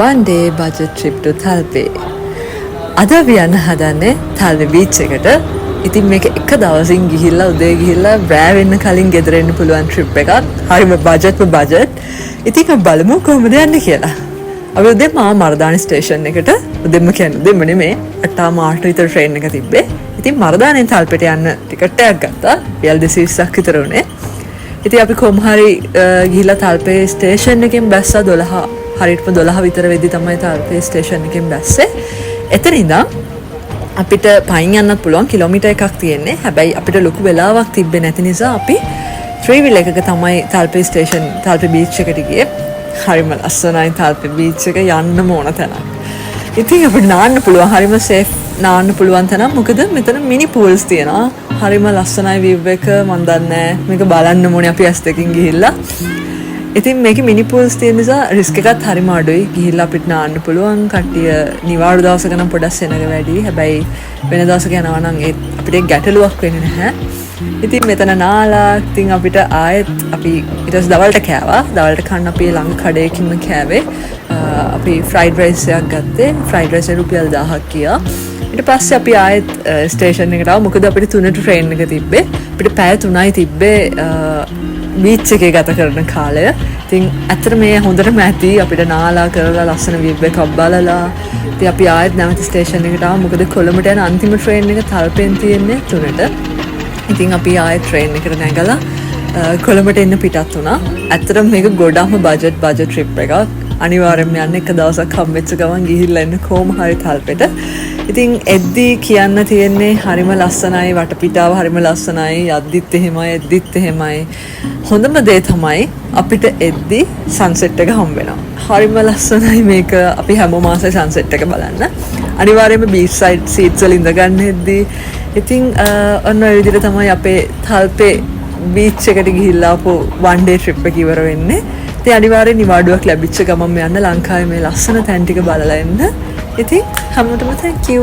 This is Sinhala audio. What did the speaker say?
One day budget trip to Thalpe. අද අපි යන්න හදන්නේ තල්පේ බීච් එකට. ඉතින් මේක එක දවසින් ගිහිල්ලා, උදේ ගිහිල්ලා රෑ වෙන්න කලින් ගෙදර එන්න පුළුවන් ට්‍රිප් එකක්. හරිම බජට්ම බජට්. ඉතින් අපි බලමු කොහොමද යන්නේ කියලා. අපි උදේම ආවා මරදානි ස්ටේෂන් එකට. උදෙන්ම කියන්නේ උදෙන්ම නෙමෙයි. 8:30 විතර ට්‍රේන් එක තිබ්බේ. ඉතින් මරදානෙන් තල්පෙට යන්න ටිකට් එකක් ගත්තා. රුපියල් 220ක් විතර උනේ. ඉතින් අපි කොහොම හරි ගිහිල්ලා තල්පේ ස්ටේෂන් එකෙන් බැස්සා. 12, හරියටම 12 විතර වෙද්දි තමයි තල්පේ ස්ටේෂන් එකෙන් බැස්සේ. එතන ඉඳන් අපිට පයින් යන්නත් පුළුවන්, කිලෝමීටර් එකක් තියෙන්නේ. හැබැයි අපිට ලොකු වෙලාවක් තිබ්බේ නැති නිසා අපි ත්‍රී වීල් එකක තමයි තල්පේ ස්ටේෂන්, තල්පේ බීච් එකට ගියේ. හරිම ලස්සනයි තල්පේ බීච් එක, යන්නම ඕන තැනක්. ඉතින් අපිට නාන්න පුළුවන්, හරිම සේෆ් නාන්න පුළුවන් තැනක්. මොකද මෙතන මිනි පූල්ස් තියෙනවා. හරිම ලස්සනයි විව් එක. මන් දන්නේ නෑ, මේක බලන්න ඕනේ අපි ඇස් දෙකින් ගිහිල්ලා. ඉතින් මේකේ මිනි පූල්ස් තියෙන නිසා රිස්ක් එකත් හරිම අඩුයි. ගිහිල්ලා අපිට නාන්න පුළුවන්. කට්ටිය නිවාඩු දවසක නම් පොඩක් සෙනග වැඩි. හැබැයි වෙන දවසක යනවා නම් ඒත් අපිට ඒක ගැටලුවක් වෙන්නේ නැහැ. ඉතින් මෙතන නාලා, ඉතින් අපිට ආයෙත් අපි ඊට පස්සේ දවල්ට කෑවා. දවල්ට කන්න අපි ළඟ කඩේකින්ම කෑවේ. අපි ෆ්‍රයිඩ් රයිස් එකක් ගත්තේ. ෆ්‍රයිඩ් රයිස් එක රුපියල් 1000ක් ගියා. ඊට පස්සේ අපි ආයෙත් ස්ටේෂන් එකට ආවා. මොකද අපිට 3ට ට්‍රේන් එක තිබ්බේ. අපිට පැය 3යි තිබ්බේ බීච් එකේ ගත කරන කාලය. ඉතින් ඇත්තට මේ හොඳටම ඇති අපිට නාලා කරලා ලස්සන විව් එකක් බලලා. ඉතින් අපි ආයෙත් නැවත ස්ටේෂන් එකට ආවා. මොකද කොළඹට යන අන්තිම ට්‍රේන් එක තල්පෙන් තියෙන්නේ 3ට. ඉතින් අපි ආයෙත් ට්‍රේන් එකට නැගලා කොළඹට එන්න පිටත් වුණා. ඇත්තටම මේක ගොඩක්ම බජට් බජට් ට්‍රිප් එකක්. අනිවාර්යෙන්ම යන්න, එක දවසක් හම්බෙච්ච ගමන් ගිහිල්ලා එන්න කොහොම හරි තල්පෙට. ඉතින් එද්දි කියන්න තියෙන්නේ හරිම ලස්සනයි වටපිටාව, හරිම ලස්සනයි. යද්දිත් එහෙමයි, එද්දිත් එහෙමයි. හොඳම දේ තමයි අපිට එද්දි සන්සෙට් එක හම්බ වෙනවා. හරිම ලස්සනයි මේක. අපි හැමෝම ආසයි සන්සෙට් එක බලන්න. අනිවාර්යයෙන්ම බීච් සයිඩ් සීට්ස් වල ඉඳ ගන්න එද්දි. ඉතින් ඔන්න ඔය විදිහට තමයි අපේ තල්පේ බීච් එකට ගිහිල්ලා ආපු වන් ඩේ ට්‍රිප් එක ඉවර වෙන්නේ. ඉතින් අනිවාර්යෙන් නිවාඩුවක් ලැබිච්ච ගමන්ම යන්න, ලංකාවේ මේ ලස්සන තැන් ටික බලලා එන්න. ඉතින් හැමෝටම thank you.